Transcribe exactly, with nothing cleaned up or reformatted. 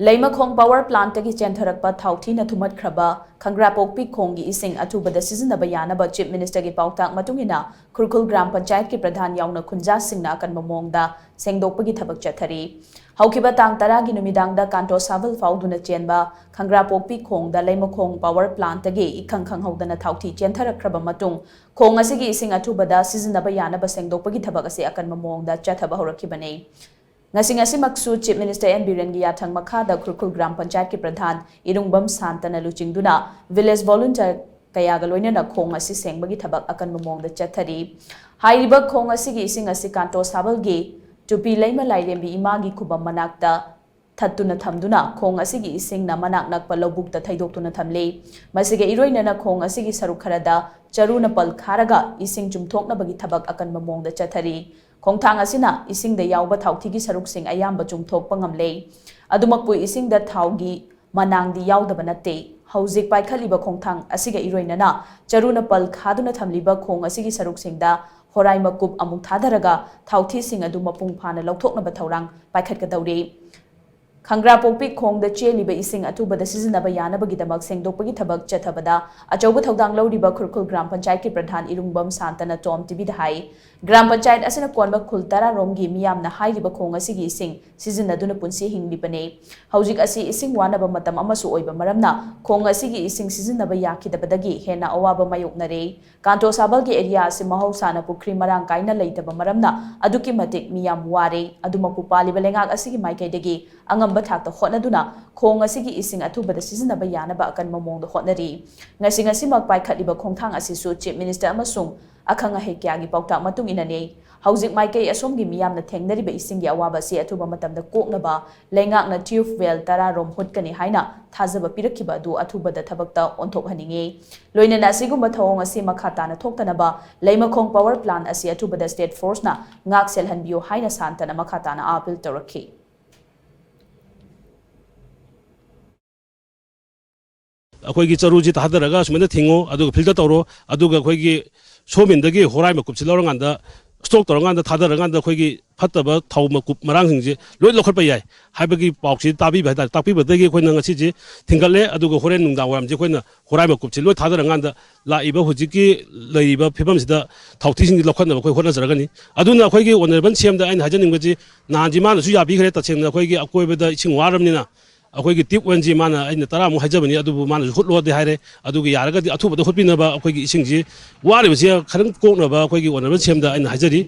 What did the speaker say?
ꯂꯩꯃꯈꯣꯡ power plantꯇꯒꯤ ꯆꯦꯟꯊꯔꯛꯄ ꯊꯥꯎꯊꯤꯅ ꯊꯨꯝꯃꯠꯈ꯭ꯔꯕ ꯈꯪꯒ꯭ꯔꯥꯄꯣꯛꯄꯤ ꯈꯣꯡꯒꯤ ꯏꯁꯤꯡ ꯑꯊꯨꯕꯗ ꯁꯤꯖꯤꯟꯅꯕ ꯌꯥꯅꯕ Chief Ministerꯒꯤ ꯄꯥꯎꯇꯥꯛ ꯃꯇꯨꯡ ꯏꯟꯅ ꯈꯨꯔꯈꯨꯜ ꯒ꯭ꯔꯥꯝ ꯄꯟꯆꯥꯌꯠꯀꯤ ꯄ꯭ꯔꯙꯥꯟ ꯌꯥꯎꯅ ꯈꯨꯟꯖꯥꯁꯤꯡꯅ ꯑꯀꯟꯕ ꯃꯑꯣꯡꯗ ꯁꯦꯡꯗꯣꯛꯄꯒꯤ ꯊꯕꯛ ꯆꯠꯊꯔꯤ꯫ ꯍꯧꯈꯤꯕ ꯇꯥꯡ ꯇꯔꯥꯒꯤ ꯅꯨꯃꯤꯗꯥꯡꯗ ꯀꯥꯟꯇꯣ ꯁꯥꯕꯜ ꯐꯥꯎꯗꯨꯅ ꯆꯦꯟꯕ ꯈꯪꯒ꯭ꯔꯥꯄꯣꯛꯄꯤ ꯈꯣꯡꯗ ꯂꯩꯃꯈꯣꯡ power plantꯇꯒꯤ ꯏꯈꯪ ꯈꯪꯍꯧꯗꯅ ꯊꯥꯎꯊꯤ ꯆꯦꯟꯊꯔꯛꯈ꯭ꯔꯕ ꯃꯇꯨꯡ, ꯈꯣꯡ ꯑꯁꯤꯒꯤ ꯏꯁꯤꯡ ꯑꯊꯨꯕꯗ ꯁꯤꯖꯤꯟꯅꯕ ꯌꯥꯅꯕ ꯁꯦꯡꯗꯣꯛꯄꯒꯤ ꯊꯕꯛ ꯑꯁꯤ ꯑꯀꯟꯕ ꯃꯑꯣꯡꯗ ꯆꯠꯊꯕ ꯍꯧꯔꯛꯈꯤꯕꯅꯤ꯫ ꯉꯁꯤ ꯉꯁꯤꯃꯛꯁꯨ Chief Minister ꯑꯦꯟ ꯕꯤꯔꯦꯟꯒꯤ ꯌꯥꯊꯪ ꯃꯈꯥꯗ ꯈꯨꯔꯈꯨꯜ ꯒ꯭ꯔꯥꯝ ꯄꯟꯆꯥꯌꯠꯀꯤ ꯄ꯭ꯔꯙꯥꯟ ꯏꯔꯨꯡꯕꯝ ꯁꯥꯟꯇꯅ ꯂꯨꯆꯤꯡꯗꯨꯅ village volunteer ꯀꯌꯥꯒ ꯂꯣꯏꯅꯅ ꯈꯣꯡ ꯑꯁꯤ ꯁꯦꯡꯕꯒꯤ ꯊꯕꯛ ꯑꯀꯟꯕ ꯃꯑꯣꯡꯗ ꯆꯠꯊꯔꯤ꯫ ꯍꯥꯏꯔꯤꯕ ꯈꯣꯡ ꯑꯁꯤꯒꯤ ꯏꯁꯤꯡ ꯑꯁꯤ ꯀꯥꯟꯇꯣ ꯁꯥꯕꯜꯒꯤ ꯇꯨꯄꯤ ꯂꯩꯃ ꯂꯥꯏꯔꯦꯝꯕꯤ ꯏꯃꯥꯒꯤ ꯈꯨꯕꯝ ꯃꯅꯥꯛꯇ ꯊꯠꯇꯨꯅ ꯊꯝꯗꯨꯅ ꯈꯣꯡ ꯑꯁꯤꯒꯤ ꯏꯁꯤꯡꯅ ꯃꯅꯥꯛ ꯅꯛꯄ ꯂꯧꯕꯨꯛꯇ ꯊꯩꯗꯣꯛꯇꯨꯅ ꯊꯝꯂꯤ꯫ ꯃꯁꯤꯒ ꯏꯔꯣꯏꯅꯅ ꯈꯣꯡ ꯑꯁꯤꯒꯤ ꯁꯔꯨꯛ ꯈꯔꯗ ꯆꯔꯨꯅ ꯄꯜ ꯈꯥꯔꯒ ꯏꯁꯤꯡ ꯆꯨꯝꯊꯣꯛꯅꯕꯒꯤ ꯊꯕꯛ ꯑꯀꯟꯕ ꯃꯑꯣꯡꯗ ꯆꯠꯊꯔꯤ꯫ ꯈꯣꯡꯊꯥꯡ ꯑꯁꯤꯅ ꯏꯁꯤꯡꯗ ꯌꯥꯎꯕ ꯊꯥꯎꯊꯤꯒꯤ ꯁꯔꯨꯛꯁꯤꯡ ꯑꯌꯥꯝꯕ ꯆꯨꯝꯊꯣꯛꯄ ꯉꯝꯂꯦ꯫ ꯑꯗꯨꯃꯛꯄꯨ ꯏꯁꯤꯡꯗ ꯊꯥꯎꯒꯤ ꯃꯅꯥꯡꯗꯤ ꯌꯥꯎꯗꯕ ꯅꯠꯇꯦ꯫ ꯍꯧꯖꯤꯛ ꯄꯥꯏꯈꯠꯂꯤꯕ ꯈꯣꯡꯊꯥꯡ ꯑꯁꯤꯒ ꯏꯔꯣꯏꯅꯅ ꯆꯔꯨꯅ ꯄꯜ ꯈꯥꯗꯨꯅ ꯊꯝꯂꯤꯕ ꯈꯣꯡ ꯑꯁꯤꯒꯤ ꯁꯔꯨꯛꯁꯤꯡꯗ ꯍꯣꯔꯥꯏ ꯃꯀꯨꯞ ꯑꯃꯨꯛ ꯊꯥꯗꯔꯒ ꯊꯥꯎꯊꯤꯁꯤꯡ ꯑꯗꯨ ꯃꯄꯨꯡ ꯐꯥꯅ ꯂꯧꯊꯣꯛꯅꯕ ꯊꯧꯔꯥꯡ ꯄꯥꯏꯈꯠꯀꯗꯧꯔꯤ꯫ ꯈꯪꯒ꯭ꯔꯥꯄꯣꯛꯄꯤ ꯈꯣꯡꯗ ꯆꯦꯜꯂꯤꯕ ꯏꯁꯤꯡ ꯑꯊꯨꯕꯗ ꯁꯤꯖꯤꯟꯅꯕ ꯌꯥꯅꯕꯒꯤꯗꯃꯛ ꯁꯦꯡꯗꯣꯛꯄꯒꯤ ꯊꯕꯛ ꯆꯠꯊꯕꯗ ꯑꯆꯧꯕ ꯊꯧꯗꯥꯡ ꯂꯧꯔꯤꯕ ꯈꯨꯔꯈꯨꯜ ꯒ꯭ꯔꯥꯝ ꯄꯟꯆꯥꯌꯠꯀꯤ ꯄ꯭ꯔꯙꯥꯟ ꯏꯔꯨꯡꯕꯝ ꯁꯥꯟꯇꯅ ꯇꯣꯝ ꯇꯤꯚꯤꯗ ꯍꯥꯏ, ꯒ꯭ꯔꯥꯝ ꯄꯟꯆꯥꯌꯠ ꯑꯁꯤꯅ ꯀꯣꯟꯕ ꯈꯨꯜ ꯇꯔꯥꯔꯣꯝꯒꯤ ꯃꯤꯌꯥꯝꯅ ꯍꯥꯏꯔꯤꯕ ꯈꯣꯡ ꯑꯁꯤꯒꯤ ꯏꯁꯤꯡ ꯁꯤꯖꯤꯟꯅꯗꯨꯅ ꯄꯨꯟꯁꯤ ꯍꯤꯡꯂꯤꯕꯅꯤ꯫ ꯍꯧꯖꯤꯛ ꯑꯁꯤ ꯏꯁꯤꯡ ꯋꯥꯅꯕ ꯃꯇꯝ ꯑꯃꯁꯨ ꯑꯣꯏꯕ ꯃꯔꯝꯅ ꯈꯣꯡ ꯑꯁꯤꯒꯤ ꯏꯁꯤꯡ ꯁꯤꯖꯤꯟꯅꯕ ꯌꯥꯈꯤꯗꯕꯗꯒꯤ ꯍꯦꯟꯅ ꯑꯋꯥꯕ ꯃꯥꯌꯣꯛꯅꯔꯦ꯫ ꯀꯥꯟꯇꯣ ꯁꯥꯕꯜꯒꯤ area ꯑꯁꯤ ꯃꯍꯧꯁꯥꯅ ꯄꯨꯈ꯭ꯔꯤ ꯃꯔꯥꯡ ꯀꯥꯏꯅ ꯂꯩꯇꯕ ꯃꯔꯝꯅ ꯑꯗꯨꯛꯀꯤ ꯃꯇꯤꯛ ꯃꯤ ꯌꯥꯝ ꯋꯥꯔꯦ꯫ ꯑꯗꯨꯃꯛꯄꯨ ꯄꯥꯜꯂꯤꯕ ꯂꯩꯉꯥꯛ ꯑꯁꯤꯒꯤ ꯃꯥꯏꯀꯩꯗꯒꯤ ꯑꯉꯝꯕ ꯊꯥꯛꯇ ꯍꯣꯠꯅꯗꯨꯅ ꯈꯣꯡ ꯑꯁꯤꯒꯤ ꯏꯁꯤꯡ ꯑꯊꯨꯕꯗ ꯁꯤꯖꯤꯟꯅꯕ ꯌꯥꯅꯕ ꯑꯀꯟꯕ ꯃꯑꯣꯡꯗ ꯍꯣꯠꯅꯔꯤ꯫ ꯉꯁꯤ ꯉꯁꯤꯃꯛ ꯄꯥꯏꯈꯠꯂꯤꯕ ꯈꯣꯡꯊꯥꯡ ꯑꯁꯤꯁꯨ Chief Minister ꯑꯃꯁꯨꯡ ꯑꯈꯪ ꯑꯍꯩ ꯀꯌꯥꯒꯤ ꯄꯥꯎꯇꯥꯛ ꯃꯇꯨꯡ ꯏꯟꯅꯅꯤ꯫ ꯍꯧꯖꯤꯛ ꯃꯥꯏꯀꯩ ꯑꯁꯣꯝꯒꯤ ꯃꯤꯌꯥꯝꯅ ꯊꯦꯡꯅꯔꯤꯕ ꯏꯁꯤꯡꯒꯤ ꯑꯋꯥꯕ ꯑꯁꯤ ꯑꯊꯨꯕ ꯃꯇꯝꯗ ꯀꯣꯛꯅꯕ ꯂꯩꯉꯥꯛꯅ tube well ꯇꯔꯥ ꯔꯣꯝ ꯍꯨꯠꯀꯅꯤ ꯍꯥꯏꯅ ꯊꯥꯖꯕ ꯄꯤꯔꯛꯈꯤꯕ ꯑꯗꯨ ꯑꯊꯨꯕꯗ ꯊꯕꯛꯇ ꯑꯣꯟꯊꯣꯛꯍꯟꯅꯤꯡꯏ꯫ ꯂꯣꯏꯅꯅ ꯑꯁꯤꯒꯨꯝꯕ ꯊꯧꯑꯣꯡ ꯑꯁꯤ ꯃꯈꯥ ꯇꯥꯅ ꯊꯣꯛꯇꯅꯕ ꯂꯩꯃꯈꯣꯡ power plant ꯑꯁꯤ ꯑꯊꯨꯕꯗ state forceꯅ ꯉꯥꯛ ꯁꯦꯜꯍꯟꯕꯤꯌꯨ ꯍꯥꯏꯅ ꯁꯥꯟꯇꯅ ꯃꯈꯥ ꯇꯥꯅ appeal ꯇꯧꯔꯛꯈꯤ꯫ ꯑꯩꯈꯣꯏꯒꯤ ꯆꯔꯨꯁꯤ ꯊꯥꯗꯔꯒ ꯁꯨꯃꯥꯏꯅ ꯊꯤꯡꯉꯣ, ꯑꯗꯨꯒ filter ꯇꯧꯔꯣ, ꯑꯗꯨꯒ ꯑꯩꯈꯣꯏꯒꯤ sawmillꯗꯒꯤ ꯍꯣꯔꯥꯏ ꯃꯀꯨꯞꯁꯤ ꯂꯧꯔꯀꯥꯟꯗ ꯁ꯭ꯇꯣꯛ ꯇꯧꯔꯀꯥꯟꯗ, ꯊꯥꯗꯔꯀꯥꯟꯗ ꯑꯩꯈꯣꯏꯒꯤ ꯐꯠꯇꯕ ꯊꯥꯎ ꯃꯀꯨꯞ ꯃꯔꯥꯡꯁꯤꯡꯁꯦ ꯂꯣꯏ ꯂꯧꯈꯠꯄ ꯌꯥꯏ ꯍꯥꯏꯕꯒꯤ ꯄꯥꯎꯁꯤ ꯇꯥꯕꯤꯕ ꯍꯥꯏꯇꯥꯔꯦ꯫ ꯇꯥꯛꯄꯤꯕꯗꯒꯤ ꯑꯩꯈꯣꯏꯅ ꯉꯁꯤꯁꯦ ꯊꯤꯡꯒꯠꯂꯦ꯫ ꯑꯗꯨꯒ ꯍꯣꯔꯦꯟ ꯅꯨꯡꯗꯥꯡ ꯋꯥꯏꯔꯝꯁꯦ ꯑꯩꯈꯣꯏꯅ ꯍꯣꯔꯥꯏ ꯃꯀꯨꯞꯁꯤ ꯂꯣꯏ ꯊꯥꯗꯔꯀꯥꯟꯗ ꯂꯥꯛꯏꯕ ꯍꯧꯖꯤꯛꯀꯤ ꯂꯩꯔꯤꯕ ꯐꯤꯕꯝꯁꯤꯗ ꯊꯥꯎꯊꯤꯁꯤꯡꯁꯤ ꯂꯧꯈꯠꯅꯕ ꯑꯩꯈꯣꯏ ꯍꯣꯠꯅꯖꯔꯒꯅꯤ꯫ ꯑꯗꯨꯅ ꯑꯩꯈꯣꯏꯒꯤ ꯑꯣꯅꯔꯦꯕꯜ ꯁꯤ ꯑꯦꯝꯗ ꯑꯩꯅ ꯍꯥꯏꯖꯅꯤꯡꯕꯁꯤ, ꯅꯍꯥꯟꯁꯤ ꯃꯥꯅꯁꯨ ꯌꯥꯕꯤꯈ꯭ꯔꯦ꯫ ꯇꯁꯦꯡꯅ ꯑꯩꯈꯣꯏꯒꯤ ꯑꯀꯣꯏꯕꯗ ꯏꯁꯤꯡ ꯋꯥꯔꯕꯅꯤꯅ ꯑꯩꯈꯣꯏꯒꯤ ꯇ꯭ꯌꯨꯕ ꯋꯦꯜꯁꯤ ꯃꯥꯅ, ꯑꯩꯅ ꯇꯔꯥꯃꯨꯛ ꯍꯥꯏꯖꯕꯅꯤ, ꯑꯗꯨꯕꯨ ꯃꯥꯅꯁꯨ ꯍꯨꯠꯂꯣꯗꯤ ꯍꯥꯏꯔꯦ꯫ ꯑꯗꯨꯒꯤ ꯌꯥꯔꯒꯗꯤ ꯑꯊꯨꯕꯗ ꯍꯨꯠꯄꯤꯅꯕ ꯑꯩꯈꯣꯏꯒꯤ ꯏꯁꯤꯡꯁꯤ ꯋꯥꯔꯤꯕꯁꯤ ꯈꯔꯪ ꯀꯣꯛꯅꯕ ꯑꯩꯈꯣꯏꯒꯤ ꯑꯣꯅꯔꯦꯕꯜ ꯁꯤ ꯑꯦꯝꯗ ꯑꯩꯅ ꯍꯥꯏꯖꯔꯤ꯫